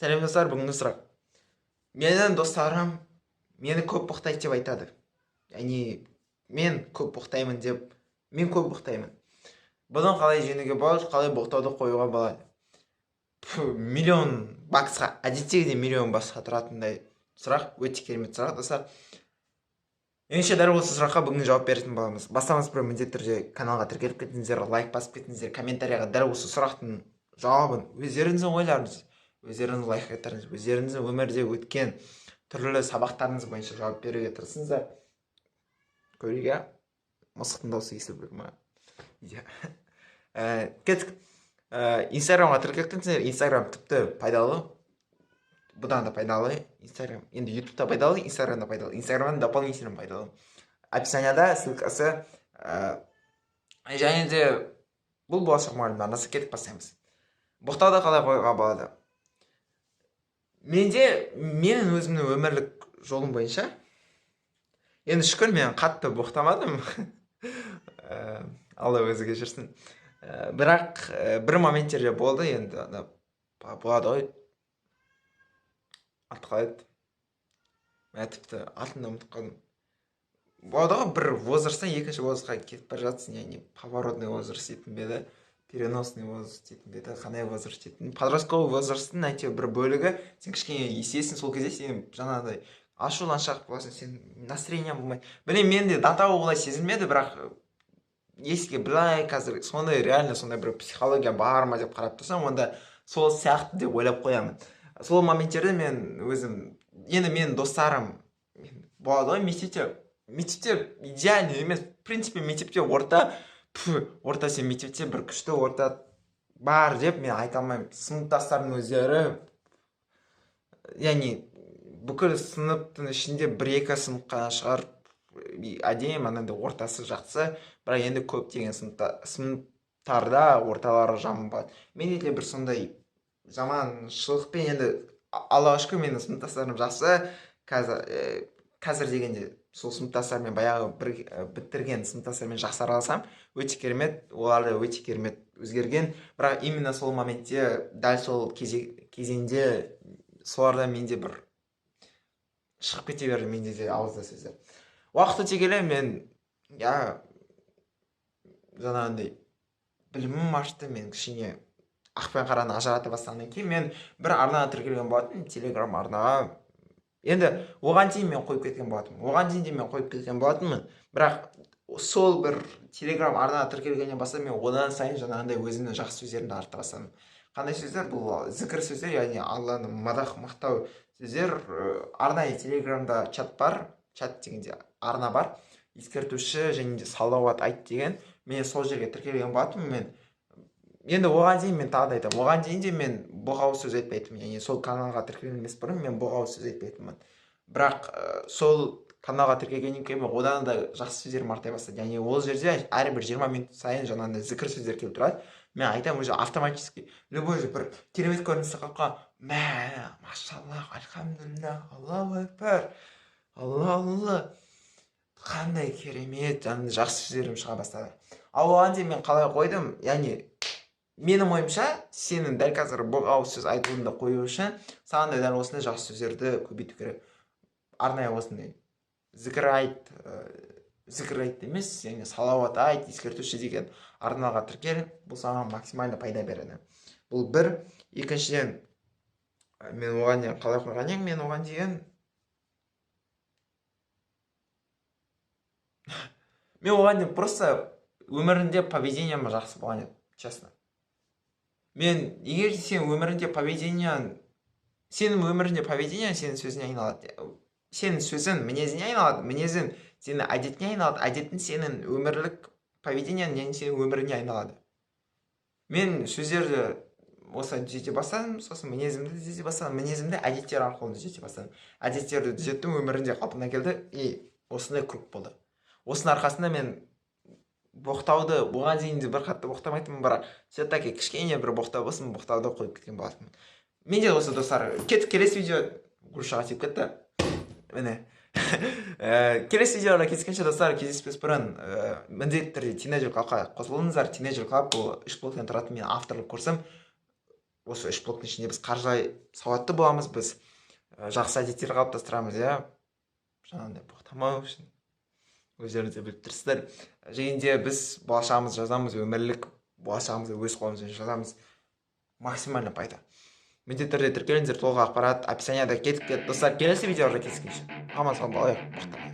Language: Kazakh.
Сәлем, достар! Бүгінгі сұрақ: менің достарым мені көп боқтайды деп айтады, яғни мен көп боқтаймын деп, мен көп боқтаймын. Бұны қалай жеңуге болады, қалай боқтауды қоюға болады? Пф, миллион баксқа, әдеттегідей миллион басқа тұратындай сұрақ, өте керемет сұрақ, достар. Ендеше, дәл осы сұраққа бүгін жауап беретін боламыз. Бастамас бұрын міндетті түрде каналға тіркеліп кетіңіздер, лайк басып кетіңіздер, комментарийға дәл осы сұрақтың жауабын, өздеріңіздің ойларыңыз, өздеріңіздің лайфхактарыңыз, өздеріңіздің өмірде өткен түрлі сабақтарыңыз бойынша жауап беруге тырысыңыздар. Көрейік, иә. Мысықтың дауысы естіліп тұр ма? Иә. Кеттік. Инстаграмға тіркеліп кетіңіздер. Инстаграм тіпті пайдалы, бұдан да пайдалы Инстаграм. Енді Ютубта пайдалы, Инстаграмда пайдалы, Инстаграмда дополнительно пайдалы. Описанияда ссылкасы. Және де бұл «Болашақ мұғалім» арнасы. Кеттік, бастаймыз. Боқтауды қалай қоюға болады? Менде, менің өзімнің өмірлік жолым бойынша, енді шүкір, мен қатты боқтамадым. Алла өзі кешірсін. Бірақ бір моменттерде болды. Енді ана болады ғой, аты қалай еді, мә, тіпті атын да ұмытып қалдым. Болады ғой, бір возрасттан екінші возрастқа кетіп бара жатсың, яғни поворотный возраст дейтін бе еді, переносный возраст дейтін бе еді, қандай возраст дейтін, подростковый возрасттың әйтеуір бір бөлігі. Сен кішкене есесің, сол кезде сен жаңағыдай ашуланшақ боласың, сен настроениең болмайды. Білмеймін, менде до того олай сезілмеді, бірақ еске былай қазір сондай, реально сондай бір психология бар ма деп қарап тұрсам, онда сол сияқты деп ойлап қоямын. Сол моменттерде мен өзім, енді менің достарым болады ғой мектепте. Мектепте идеальный емес, в принципе. Мектепте орта, пф, орта, сен мектепте бір күшті орта бар деп мен айта алмаймын. Сыныптастардың өздері, яғни бүкіл сыныптың ішінде бір екі сынып қана шығар әдемі, анандай ортасы жақсы. Бірақ енді көптеген сыныптарда орталары жаман болады. Менде де бір сондай жаманшылықпен, енді Аллаға шүкір, менің сыныптастарым жақсы қазір. Қазір дегенде, сол сыныптастарыммен, баяғы бір бітірген сыныптастарыммен жақсы араласамын, өте керемет, олар да өте керемет өзгерген. Бірақ именно сол моментте, дәл сол кезеңде солардан менде бір шығып кете берді, менде де ауызда сөздер. Уақыт өте келе мен, иә, жаңағындай білімім ашты, мен кішкене ақ пен қараны ажырата бастағаннан кейін мен бір арнаға тіркелген болатынмын, Телеграм арнаға. Енді оған дейін мен қойып кеткен болатынмын, оған дейін де мен қойып кеткен болатынмын. Бірақ сол бір Телеграм арнаға тіркелгеннен бастап мен одан сайын жаңағындай өзімнің жақсы сөздерімді арттыра бастадым. Қандай сөздер? Бұл зікір сөздер, яғни Алланы мадақ, мақтау сөздер. Арнайы Телеграмда чат бар, чат дегенде арна бар, «Ескертуші және де салауат айт» деген. Мен сол жерге тіркелген болатынмын. Мен енді оған дейін, мен тағы да айтамын, оған дейін де мен боғауыз сөз айтпайтынмын, яғни сол каналға тіркелмес бұрын мен боғауыз сөз айтпайтынмын. Бірақ сол каналға тіркелгеннен кейін мен одан да жақсы сөздерім арта бастады. Яғни ол жерде әрбір 20 минут сайын жаңағындай зікір сөздер келіп тұрады. Мен айтамын уже автоматически, любой же бір керемет көріністі қалып қалған: «Мә, машаллах, альхамдулилля, Аллаху акбар, Алла, Алла, қандай керемет!» Жаңағындай жақсы сөздерім шыға бастады. Ал оған дейін мен қалай қойдым? Яғни менің ойымша, сенің дәл қазір боғауыз сөз айтуыңды қою үшін саған да дәл осындай жақсы сөздерді көбейту керек. Арнайы осындай зікір айт, зікір айт емес, яғни «Салауат айт», «Ескертуші» деген арнаға тіркел. Бұл саған максимально пайда береді. Бұл бір. Екіншіден, мен оған дейін қалай қойған едім? Мен оған дейін просто өмірінде поведением жақсы болған еді, честно. Мен егер сен өмірінде поведениең, сенің өмірінде поведениең сенің сөзіңе айналады, сенің сөзің мінезіңе айналады, мінезің сенің әдетіңе айналады, әдетің сенің өмірлік поведениең, яғни сенің өміріңе айналады. Мен сөздерді осылай түзете бастадым, сосын мінезімді түзете бастадым, мінезімді әдеттер арқылы түзете бастадым, әдеттерді түзеттім, өмірімде қалпына келді, и осындай круг болды. Осының арқасында мен боқтауды, оған дейін де бір қатты боқтамайтынмын, бірақ все таки кішкене бір боқтау болсын, боқтауды қойып кеткен болатынмын. Менде осы, достар. Кеттік, келесі видео. Грушаға тиіп кетті, міне. Келесі видеода кездескенше, достар. Кездеспес бұрын міндетті түрде Тинейджер Клабқа қосылыңыздар. Тинейджер Клаб — бұл үш блоктан тұратын менің авторлық курсым. Осы үш блоктың ішінде біз қаржылай сауатты боламыз, біз жақсы әдеттер қалыптастырамыз, иә, жаңағындай боқтамау үшін, өздеріңіз де біліп тұрсыздар. Және де біз болашағымызды жазамыз, өмірлік болашағымызды өз қолымызбен жазамыз. Максимально пайда. Міндетті түрде тіркеліңіздер, толық ақпарат описанияда. Кетіп кетті, достар. Келесі видеода кездескенше, аман сау болайық, боқтамайық.